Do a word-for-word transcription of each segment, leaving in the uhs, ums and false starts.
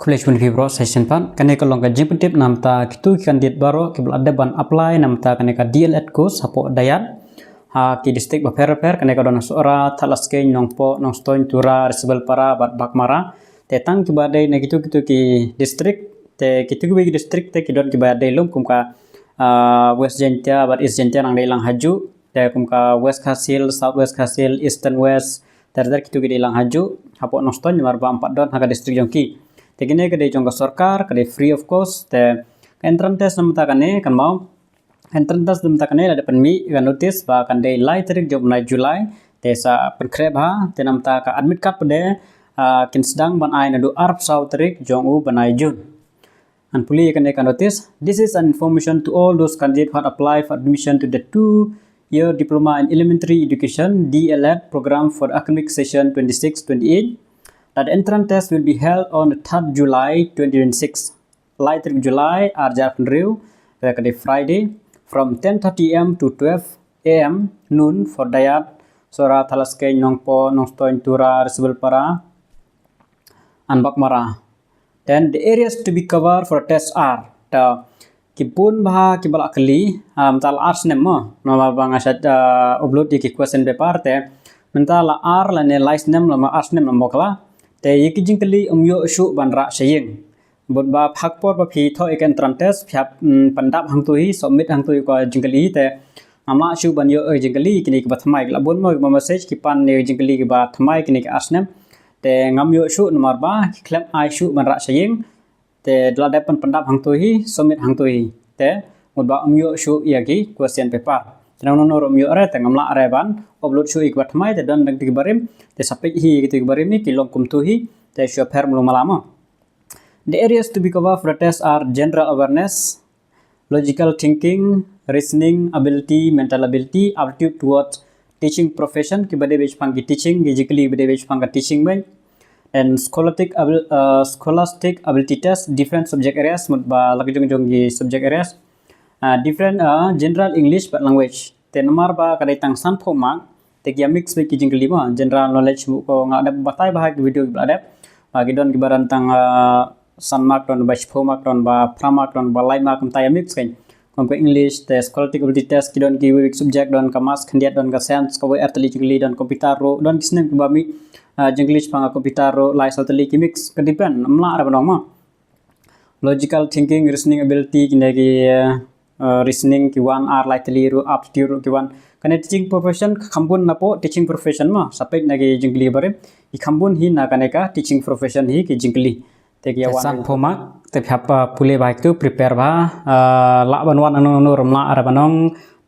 Khublei shibun ïa phi baroh sa shisien pat. Kane ka long ka jingpyntip namar kito ki candidate baroh kiba la dep ban apply namar kane ka D L Ed course hapoh Dayat ha ki district bapher bapher. Kane ka don ha Sohra, Thadlaskein, Nongpoh, Nongstoiñ, Tura, Resibelpara bad Baghmara. Te tang kiba dei na kito kito ki district, te kito kiwei ki district te ki don kiba dei lum kum ka, ah, West Jaintia bad East Jaintia nang dei lang hajuh. Te kum ka West Khasi Hills, South West Khasi Hills, Eastern West, ter ter kito ki dei lang hajuh hapoh Nongstoiñ namar ba ym pat don ha ka district jong ki. Te kine ka dei jong ka sorkar, ka dei free of cost. Te ka entrance test namar kane kan mau, entrance test namar kane la dep pynmih ka notice ba kan dei lai tarik jong u bnai July. Te sa pynkhreh bha, te namar ka admit card pat de, ah, kin sdang ban ai naduh arphew saw tarik jong u bnai June. Ngan pule ïa kane ka notice. This is an information to all those candidates who had applied for admission to the two-year diploma in elementary education, D L Ed, program for the academic session twenty-six twenty-eight, that the entrance test will be held on the third July twenty twenty-six. Lai tarik July, ar hajar arphew hynriew, ka dei Friday, from ten thirty A M to twelve A M noon for Dayat, Sohra, Thadlaskein, Nongpoh, Nongstoiñ, Tura, Resibelpara and Baghmara. Then the areas to be covered for the test are, te ki bun bha kiba la kylli, ah, mynta la ar snem mo, namar ba nga shait, ah, upload ïa ki question paper te, mynta la ar lane lai snem lane ar snem ym bakla. Te ïa ki jingkylli ym ïoh shuh ban rah sha ïing. Bad ba ha ka por ba phi thoh ïa ka entrance test, phi hap, mm, pyndap hangto hi, submit hangto ïa ka jingkylli te ngam lah shuh ban ïoh, eh, jingkylli kine kiba thymmai. Ki la bun mo kiba message, ki pan ïa ka jingkylli kiba thymmai kine ki ar snem. Te ngam ïoh shuh namar ba ki khlem ai shuh ban rah sha ïing. Te da la dep ban pyndap hangto hi, submit hangto hi. Te mut ba ym ïoh shuh ïa ki question paper. Te nangno nangno ruh ym ïoh re, te ngam lah re ban upload shuh ïa kiba thymmai, te don dang kiba rim, te sa peit hi ïa kito kiba rim hi ki long kumto hi, te shu pher mlu mala mo. The areas to be covered for the test are general awareness, logical thinking, reasoning ability, mental ability, aptitude towards teaching profession, kiba dei beit shaphang ki teaching, ki jingkylli ba dei beit shaphang ka teaching beit. And scholastic abil-, uh, scholastic ability test, different subject areas, mut ba la ka jong jong ki subject areas. Uh, different, uh, general English bad language. Te namar ba ka dei tang sanphew mark, te ki ïa mix beit ki jingkylli mo, general knowledge mo, ko nga dep batai bha ha ki video kiba la dep. Ba ki don kiba don tang, ah, san mark, don ba shiphew mark, don ba phra mark, don ba lai mark, kumta ïa mix kein. Kum ka English te scholastic ability test, ki don kiwei ki subject, don ka maths khyndiat, don ka science kawei, ar tylli jingkylli, don computer ruh, don ki snem kiba mih, ah, jingkylli shaphang ka computer ruh, lai saw tylli, ki mix, ka depend, ym lah re ban ong mo. Logical thinking, reasoning ability, kine ki, eh, eh, reasoning ki wan, ar lai tylli ruh, aptitude ruh ki wan. Kane teaching profession ka kham bun napoh teaching profession mo, sa peit na ki jingkylli barim, ki kham bun hi na kane ka teaching profession hi ki jingkylli. Te ki ïa wan sanphew mark, te phi hap, eh, pule bha ïa kitu, prepare bha, eh, lah ban wan nangno nangno re ym lah re ban ong,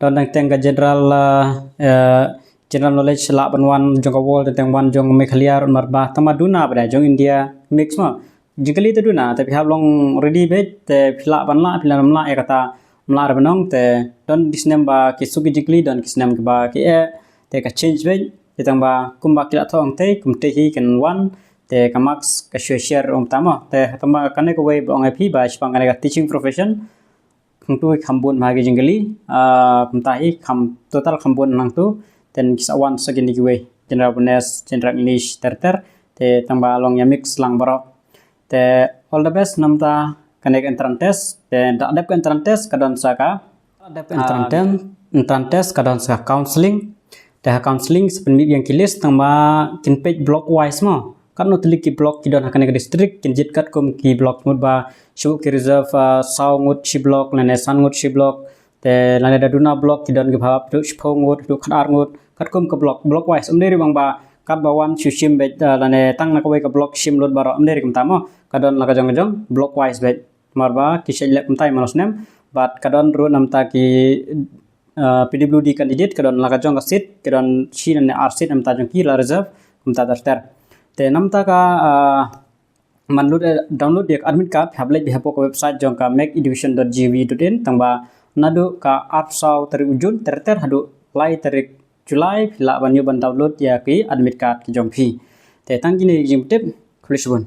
don dang teng ka general, eh, eh, general knowledge lah ban wan jong ka world, dang teng wan jong Meghalaya ruh namar ba tang ba duna ba dei jong India, mix mo. Jingkylli te duna, te phi hap long ready beit, te phi lah ban lah, phi lah ban ym lah, ïa kata ym lah re ban ong, te don ki snem ba ki suk ki jingkylli, don ki snem kiba ki eh, te ka change beit, te tang ba kumba ki la thoh hangtei, kumtei hi kin wan, te ka marks ka shu share ong tamo, te tang ba kane kawei ba ong ïa phi ba shaphang kane ka teaching profession, hangtu hi kham bun bha ki jingkylli, ah, kumta hi kham total kham bun hangtu, then ki sa wan sa kine kiwei, general awareness, general English, ter ter, te tang ba long ïa mix lang baroh. Te all the best namar kane ka entrance test, te da dep ka entrance test ka don sa ka, da dep ka entrance test, entrance test ka don sa ka counselling, te ha counselling sa pynmih biang ki list tang ba kin peit block wise mo. Katno tylli ki block ki don ha kane ka district, kin jied katkum ki block, mut ba shu ki reserve, ah, saw ngut shi block, lane san ngut shi block, te lane da duna block ki don kiba haduh shiphew ngut, haduh khatar ngut, katkum ka block, block wise. Ym dei re bang ba katba wan shu shim beit, ah, lane tang na kawei ka block shim lut baroh, ym dei re kumta mo. Ka don la ka jong ka jong, block wise beit. Namar ba ki shait leh kumta man la snem, bad ka don ruh namar ki, ah, P W D candidate, ka don la ka jong ka seat, ka don shi lane ar seat namar jong ki la reserve, kumta ter ter. Te namar ka, ah, man lut, eh, download ïa ka admit card, hap leit beit hapoh ka website jong ka make education dot G O V dot in, tang ba naduh ka arphew saw tarik u June ter ter haduh lai tarik July, phi lah ban ïoh ban download ïa ki admit card ki jong phi. Te tang kine ki jingtip, khublei shibun.